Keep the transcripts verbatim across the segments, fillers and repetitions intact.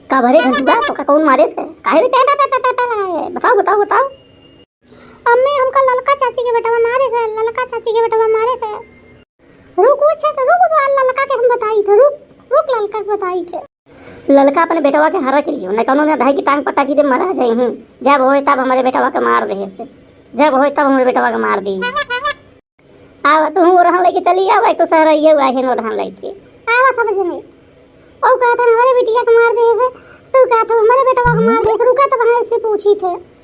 का भरे घंटुआ, तोका कौन मारे से? काहे रे पे, पे, पे, पे, पे लगाए? बताओ, बताओ, बताओ। अम्मी, हमका ललका चाची के बेटवा मारे से, ललका चाची के बेटवा मारे से। रुक, अच्छा तो रुक, तो ललका के हम बताई थे, रुक, रुक, ललका के बताई थे। ललका अपने बेटवा के हरा के लियो, न कौनो न धाई की टांग पटा की दे मरा जाई ही। जब होए तब हमरे बेटवा के मार दे से, जब होए तब हमरे बेटवा के मार दी। आवा, तू ओरहन लेके चली आवा, तो सहरा ये हुआ है ओरहन लेके। आवा समझ में। ओ कहत हन, "हमरे बिटिया के मार दे से," तू कहत हो, "हमरे बेटवा के मार दे से," रुका तब हम ऐसे पूछी थे।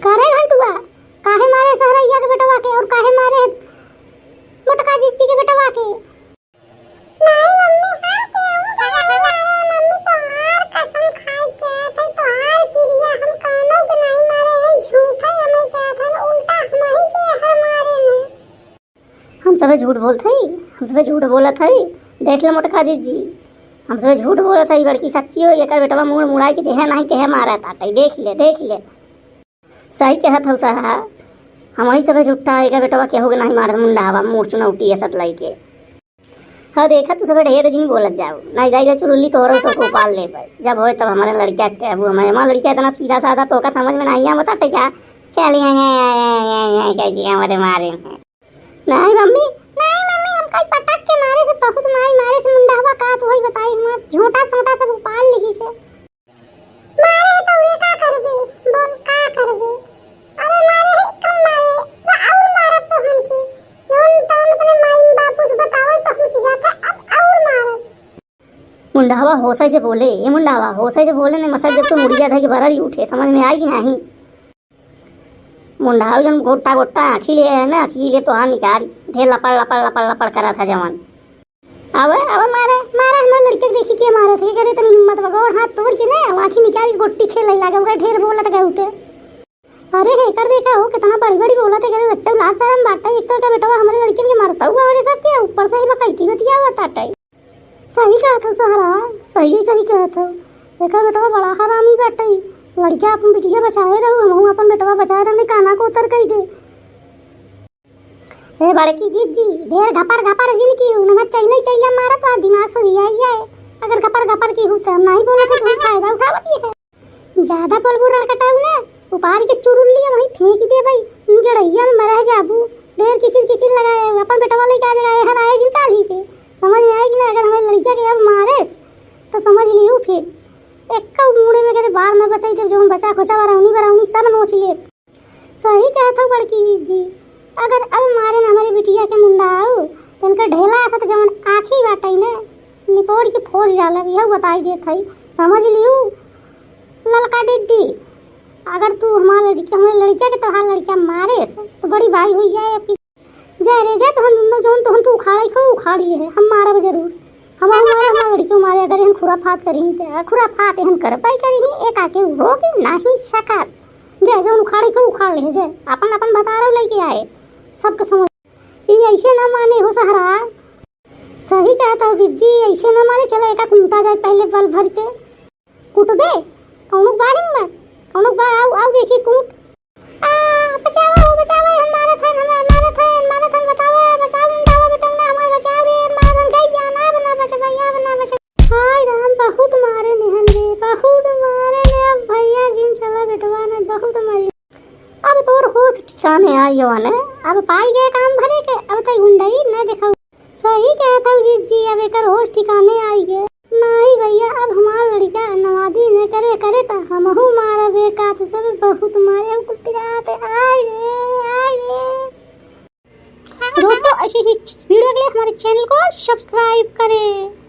करे घंटुआ, काहे मारे सहरैया के बेटवा के और काहे मारे मोटका जिज्जी के बेटवा के? नहीं मम्मी, हम केहू के नहीं मारे हैं मम्मी, तोहार कसम खाई के थे, तोहार किरिया, हम कौनो के नहीं मारे हैं, झूठे हमें के थे, उल्टा हमही के हर मारे हैं। हम सभे झूठ बोलत हई, हम सभे झूठ बोलत हई। देख ले मोटका जिज्जी, हम सभे झूठ बोलत हई, बड़की सच्ची हो, एकर बेटवा मुड़ मुड़ाई के जेहे नहीं तेहे मारा ताटे, देख ले, देख ले। सही कहत हौ सहा, हमही सभे झूठा, एकर बेटवा केहू के नहीं मारत, मुंडहवा मुड़ चुनौटी है सतलाई के। हाँ देखा, तू सभे ढेर दिन बोलत जाओ, नहीं दाई रे चुरुल्ली तोहरो सबको उपाल लेबे। जब होए तब हमरे लड़किया के कहबू, हमारे माँ लड़किया इतना सीधा साधा, तोहका समझ में नहीं आवत ताटे का? चल यहाँ, यहाँ, यहाँ, यहाँ, यहाँ, यहाँ, कह के हमारे मारे हैं। नहीं मम्मी, नहीं मम्मी, हमका पटक के मारे से बहुत मारी, मारे से मुंडहवा का तू ही बताई, हम झोटा सोटा सब उपाल लिही से। मारे है तो उहे का करबे, बोल का करबे? अरे मारे है कम मारे, बा और मारब तो हमके। जौन तौन अपने माई बापू से बतावे पहुँच जाता, अब और मारब। मुंडहवा होशे से बोले, ये मुंडहवा होशे से बोले, ने मसक जब तो मुड़िया धई के बरर ही उठे, समझ में आई कि नहीं? मुंडहवा जौन गोटा गोटा आँखी ले है ना, आँखी ले तो हाँ निकाल, ढेर लपड़ लपड़ लपड़ लपड़ करा था जवान। आवे, आवे, मारे, मारे, हमारे लड़के के देखी के मारे थे, करे तनी हिम्मत बा, गोड़ हाथ तोड़ के ना, आँखी निकाल के गोटी खेले लागे, ओकर ढेर बोलत गए उते। अरे हे, कर देखा हो, कितना बड़ी बड़ी बोलत है, करे बच्चा लाज शरम बाटे, एक तो का बेटवा हमारे लड़कियन के मारता हुआ, अरे सब के ऊपर से ही बकैती बतिया हुआ ताटे। सही कहत हो सहरा, सही, सही कहत हो। एकर बेटवा बड़ा हरामी बाटे। लड़किया अपन बिटिया बचाए रहो, हमहू अपन बेटवा बचाए रहने, काना को उतर कही दे। ए बड़की जिज्जी, ढेर घपर घपर जिन की, उनमें चैले चैले मारत बा, दिमाग सुरिया जाए। अगर घपर घपर की हूँ तो हम नहीं बोलत है, तुम फायदा उठावत ही है। ज्यादा बोलबू रड़कटाऊ ना, उपार के चुरुल्लिया वहीं फेंक दे भाई, गड़ैया में मरह जाबू। ढेर किचिर किचिर लगाए, अपन बेटवा लेके आ जगह हर आए जिन काली से। समझ में आई कि ना, अगर हमें लड़किया के अब मारेस तो समझ लियो फिर। एक मुड़े में करे बार न बचाई, जब जौन बचा खोचा बरौनी बरौनी सब नोच ले। सही कहत हो बड़की जिज्जी, अगर अब मारे न हमरी बिटिया के मुंडा आऊ, तो इनकर ढेला असत जवन आँखी बाटई न, निपोड़ के फोड़ डालब, यह बताई देत हई, समझ लिहू ललका डिड्डी। अगर तू हमार लड़की, हमरे लड़किया के तोहार लड़किया मारेस, तो बड़ी भाई हुई जाए आपकी। जा रे जा, तोहन दुनो जौन तोहन तू उखाड़े को उखाड़ी है, हम मारब जरूर। हम मारे, हमार लड़कियों मारे, अगर एहन खुराफात करी, तो खुराफात एहन कर पाई करी, एक आके रोक नहीं सकत। जे जौन उखाड़े के उखाड़ ले, जे अपन अपन भतारो लेके आए, सबके समझ। ई ऐसे ना माने हो सहरा। सही कहत हो जिज्जी, ऐसे ना माने, चलो एका कुमटा जाए पहले बल भर के। कुटबे? कौनो बारे में? कौनो बा-, आऊ, आऊ देखी कूट। आ, बचावा हो, बचावा, हम मारत हन, हम मारत हन, मारत हन, बतावा, बचावा, बतावा, बेटौना हमार बचावा रे, मारन गई जान, अब ना बचबा, अब ना बचबा। हाय राम, बहुत मारे ने हम रे, बहुत मारे ने, अब भैया जिन चला बेटवा ने, बहुत मारी। अब तोर होश ठिकाने आई हो ने, अब पाई गए काम भरे के, अब तई गुंडई न देखा। सही कहत हऊ जिज्जी, अब एकर होश ठिकाने आई गए। नाही भैया, अब हमार लड़िका नवादी ने करे, करे त हमहू मारब एका, तू सब बहुत मारे, अब कुल पिरात, आय रे, आय रे। दोस्तों, ऐसी ही video के लिए हमारे channel को subscribe करें।